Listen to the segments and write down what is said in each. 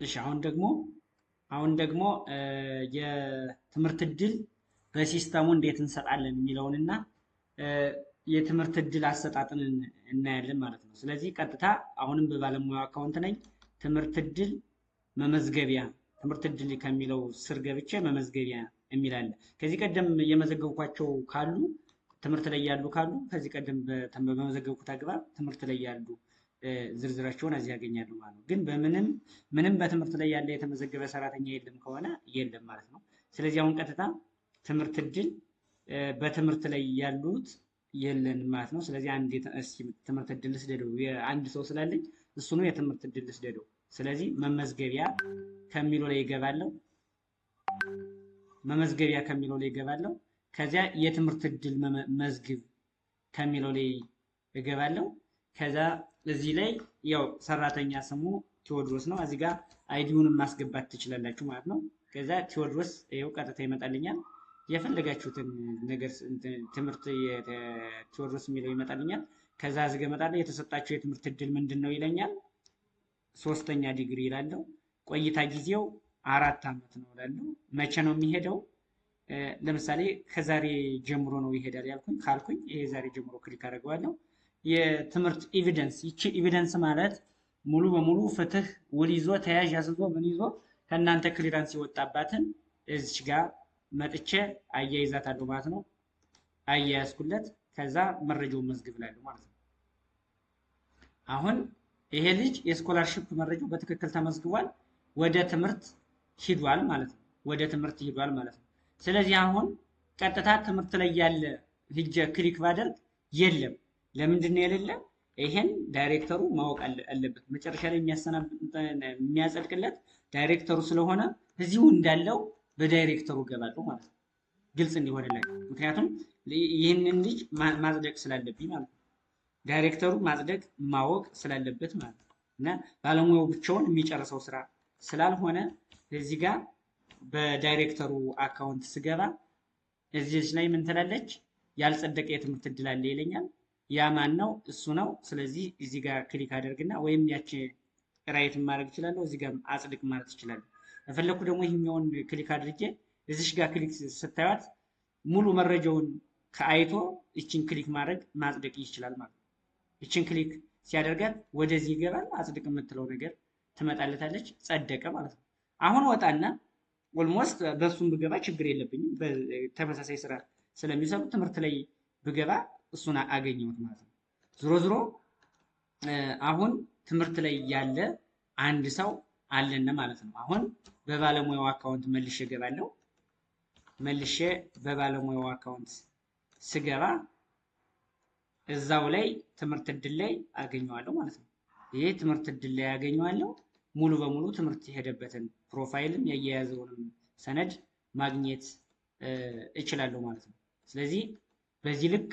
እሺ፣ አሁን ደግሞ የትምህርት እድል በ system ኡ እንዴት እንሰጣለን የሚለውንና የትምህርት እድል አሰጣጥን እናያለን ማለት ነው። ስለዚህ ቀጥታ አሁንም በባለሙያው account ነኝ። ትምህርት እድል መመዝገቢያ፣ ትምህርት እድል ከሚለው ስር ገብቼ መመዝገቢያ የሚል አለ። ከዚህ ቀደም የመዘገብኳቸው ካሉ፣ ትምህርት ላይ ያሉ ካሉ፣ ከዚህ ቀደም በመዘገብኩት አግባብ ትምህርት ላይ ያሉ ዝርዝራቸውን እዚህ ያገኛሉ ማለት ነው። ግን በምንም ምንም በትምህርት ላይ ያለ የተመዘገበ ሰራተኛ የለም ከሆነ የለም ማለት ነው። ስለዚህ አሁን ቀጥታ ትምህርት እድል በትምህርት ላይ ያሉት የለንም ማለት ነው። ስለዚህ አንድ እስኪ ትምህርት እድል ልስደደው፣ አንድ ሰው ስላለኝ እሱኑ የትምህርት እድል ልስደደው። ስለዚህ መመዝገቢያ ከሚለው ላይ ይገባለሁ። መመዝገቢያ ከሚለው ላይ ይገባለሁ። ከዚያ የትምህርት እድል መዝግብ ከሚለው ላይ እገባለሁ። ከዛ እዚህ ላይ ያው ሰራተኛ ስሙ ቴዎድሮስ ነው። እዚህ ጋር ID ውንም ማስገባት ትችላላችሁ ማለት ነው። ከዛ ቴዎድሮስ ይኸው ቀጥታ ይመጣልኛል። የፈለጋችሁትን ነገር ትምህርት ቴዎድሮስ የሚለው ይመጣልኛል። ከዛ እዚህ ጋር እመጣለሁ። የተሰጣቸው የትምህርት እድል ምንድን ነው ይለኛል። ሶስተኛ ዲግሪ ይላለው። ቆይታ ጊዜው 4 ዓመት ነው እላለሁ። መቼ ነው የሚሄደው? ለምሳሌ ከዛሬ ጀምሮ ነው ይሄዳል ያልኩኝ ካልኩኝ ይሄ ዛሬ ጀምሮ click አደርገዋለሁ። የትምህርት evidence፣ ይቺ evidence ማለት ሙሉ በሙሉ ፍትህ ውል ይዞ፣ ተያዥ አስይዞ፣ ምን ይዞ ከእናንተ clearance የወጣባትን እዚች ጋር መጥቼ አያይዛታለሁ ማለት ነው። አያያዝኩለት። ከዛ መረጃውን መዝግብ እላለሁ ማለት ነው። አሁን ይሄ ልጅ የ scholarship መረጃው በትክክል ተመዝግቧል፣ ወደ ትምህርት ሂዷል ማለት ነው። ወደ ትምህርት ሂዷል ማለት ነው። ስለዚህ አሁን ቀጥታ ትምህርት ላይ ያለ ሂጀ click ባደርግ የለም። ለምንድን ነው የሌለ? ይሄን ዳይሬክተሩ ማወቅ አለበት። መጨረሻ ላይ የሚያጸድቅለት ዳይሬክተሩ ስለሆነ እዚሁ እንዳለው በዳይሬክተሩ እገባለሁ ማለት ነው። ግልጽ እንዲሆንላችሁ። ምክንያቱም ይህንን ልጅ ማጽደቅ ስላለብኝ ማለት ነው። ዳይሬክተሩ ማጽደቅ ማወቅ ስላለበት ማለት ነው። እና ባለሙያው ብቻውን የሚጨርሰው ስራ ስላልሆነ እዚህ ጋር በዳይሬክተሩ account ስገባ እዚህ ላይ ምን ትላለች? ያልጸደቀ የትምህርት እድል አለ ይለኛል። ያ ማን ነው? እሱ ነው። ስለዚህ እዚህ ጋር click አደርግና ወይም ያቺ right ማድረግ እችላለሁ። እዚህ ጋር አጽድቅ ማለት እችላለሁ። ከፈለኩ ደግሞ ይህኛውን click አድርጌ እዚሽ ጋር click ስታዩት ሙሉ መረጃውን ከአይቶ ይችን click ማድረግ ማጽደቅ ይችላል ማለት ነው። ይችን click ሲያደርጋት ወደዚህ ይገባል። አጽድቅ የምትለው ነገር ትመጣለታለች። ጸደቀ ማለት ነው። አሁን ወጣና almost በእሱም ብገባ ችግር የለብኝም። ተመሳሳይ ስራ ስለሚሰሩ ትምህርት ላይ ብገባ እሱን አገኘሁት ማለት ነው። ዞሮ ዞሮ አሁን ትምህርት ላይ ያለ አንድ ሰው አለን ማለት ነው። አሁን በባለሙያው account መልሼ እገባለሁ። መልሼ በባለሙያው account ስገባ እዛው ላይ ትምህርት እድል ላይ አገኘዋለሁ ማለት ነው። ይሄ ትምህርት እድል ላይ አገኘዋለሁ። ሙሉ በሙሉ ትምህርት የሄደበትን profile ም የያዘውንም ሰነድ ማግኘት እችላለሁ ማለት ነው። ስለዚህ በዚህ ልክ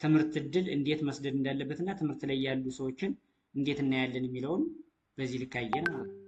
ትምህርት እድል እንዴት መስደድ እንዳለበት እና ትምህርት ላይ ያሉ ሰዎችን እንዴት እናያለን የሚለውን በዚህ ልክ አየን ማለት ነው።